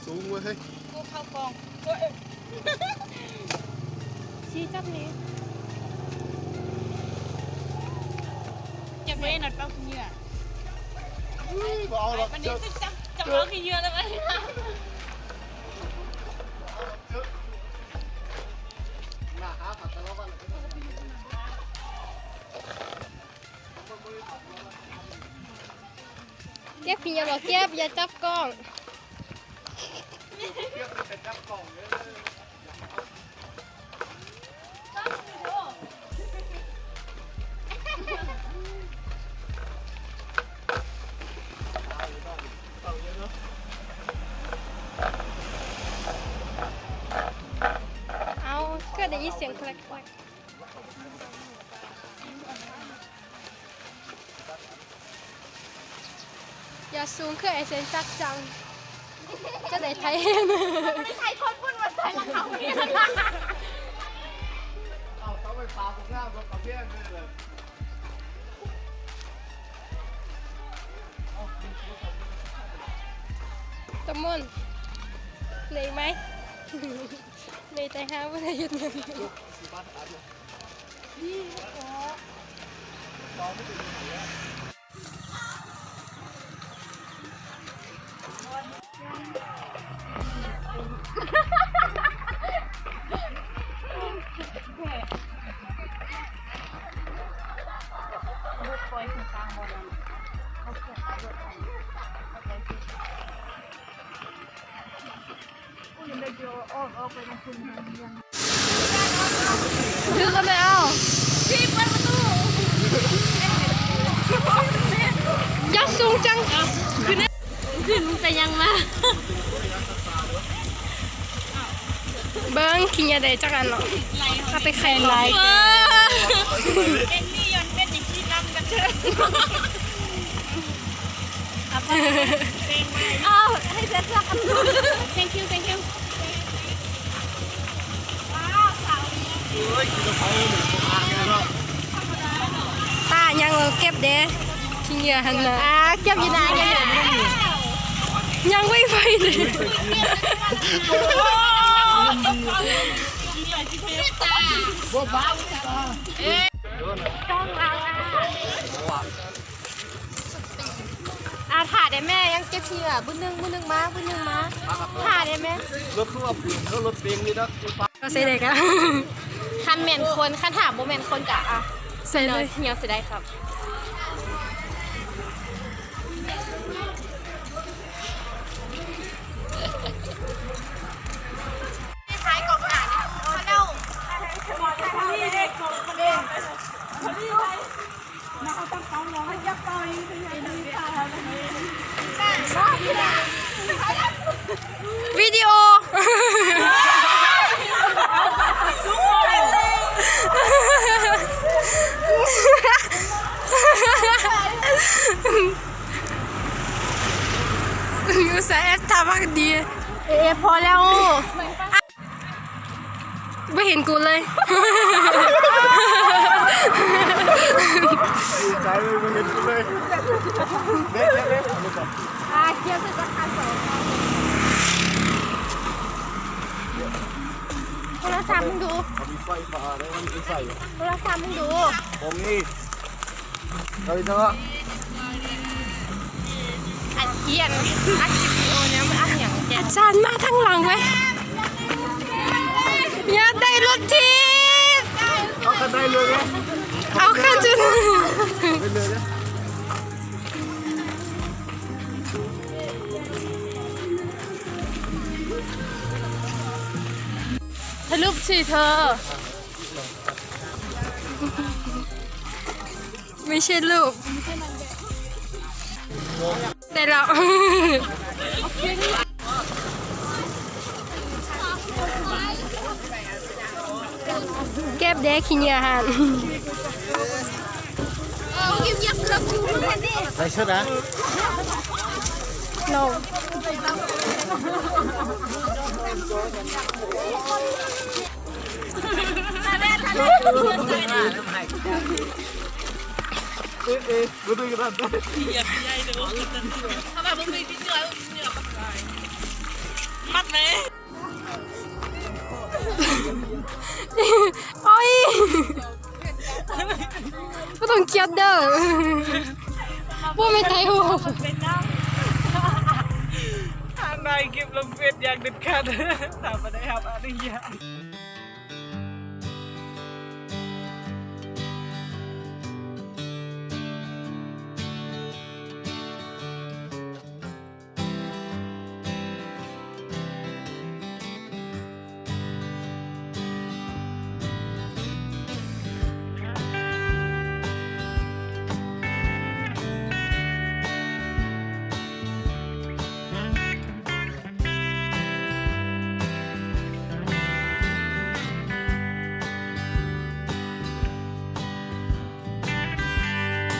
ສູງເວີ້ຍ ເຮີ້ຍ ກູເຂົ້າກ້ອງ ເຮີ້ຍ ຊີ້ຈັບນີ້ ຈັບໄວ້ນະ ເປົາຂີ້ເຫຍື້ອ ອຸ້ຍ ບໍ່ເອົາດອກ ບັດນີ້ ເຈີ ຈັບ ຈັບເປົາຂີ້ເຫຍື້ອແລ້ວບັດນີ້ ໜ້າຫາປັດຕະລະວັນ. ເກັບຂີ້ເຫຍື້ອບໍ່ເກັບ ຢ່າຈັບກ້ອງ ເກັບແຕ່ຈັບກ້ອງເດີ. ເອົາ ຄືໄດ້ຍິນສຽງແຄລັກໆ. ຢ່າສູງຄືໄອ້ເສັນສັກຈັ່ງ ຈະໄດ້ໄຖເຫັນ ໄຖຄົນພຸ້ນວ່າໄຖລະເຂົາເຫັນ ເອົາເສົາໄຟຟ້າພວກງາມລົດກະແພງເລີຍ ຕະມົນ ເລີຍໄໝ? ເລີຍແຕ່ຫາບໍ່ໄດ້ເຮັດຫຍັງ. ຖືກແລ້ວແມ່ ເອົາ ພີ່ ເປີດປະຕູ ຢ່າສູງຈັງ ຂຶ້ນ ຂຶ້ນໄປຍັງມາ ເບິ່ງຂີ້ເຫຍື້ອໄດ້ຈັກອັນເນາະ ເອົາໄປໄຂ່ລາຍ ເປັນນີ້ຍ້ອນເປັນຫຍັງຂີ້ລຳກັນເທີ ເອົາ ໃຫ້ເສຍສັກ Thank you, thank you. ຕາຍັງເກັບເດ້ ຂີ້ເຫຍື້ອຫັ້ນນະ ອ່າ ເກັບຢູ່ນະ ຍັງໄວໆເດ້ ບໍ່ບາດ ອ່າ ຖ້າໄດ້ແມ່ ຍັງເກັບເຫຍື່ອ ບຶດໜຶ່ງ ບຶດໜຶ່ງມາ ບຶດໜຶ່ງມາ ຖ້າໄດ້ແມ່ ລົດຄືວ່າປືນ ລົດເປັງນີ້ເດີ ກໍໃສ່ໄດ້ກະ ຄັນແມ່ນຄົນ ຄັນຖ້າບໍ່ແມ່ນຄົນກະ ອ່າ ໃສ່ເລີຍ ເຫຍື່ອໃສ່ໄດ້ຄັບ. ວິດີໂອ ອຸດສ່າແອັບທ່າບັກດີ ເອ ພໍແລ້ວ. ບໍ່ເຫັນກູເລີຍ ດີໃຈເລີຍ ບໍ່ເຫັນກູເລີຍ ເດ້ ເດ້ ເດ້ ອ່າ ເກັບໃສ່ກັບຄັນສອງ ໂທລະສັບມຶງດູ ເຂົາມີໄຟຟ້າໄດ້ ມັນມີໄຟ ໂທລະສັບມຶງດູ ບໍ່ມີ. ເອົາອີກເນາະ ອັດ ອັດຄລິບວິດີໂອແລ້ວ ມັນອັດຫຍັງແກ ອາຈານມາທາງຫຼັງເວີຍ ຢາກໄດ້ລົດຖີບ ເອົາຄັນໄດ້ເລີຍເດ້ ເອົາຄັນຈຸດ ໄດ້ເລີຍເດ້. ສະຫຼຸບຊື່ເທີ ໄມ່ໃຊ່ລູກ ໄດ້ແລ້ວ ເກັບແດ່ຂີ້ເຫຍື້ອຫັ້ນ ໃສ່ຊຸດນະ ໂນ. ເອ ເອ ບໍ່ໄດ້ກະດານໄດ້ ເຫຍື້ອໃຫຍ່ເດີ ເຂົາວ່າບໍ່ມີທີ່ເຫຍື້ອ ເຫຍື້ອບັກຫຼາຍ. ຖ່າຍຄລິບລົງເຟສຢ່າງເດັດຂາດ ຖ້າບໍ່ໄດ້ຮັບອະນຸຍາດ.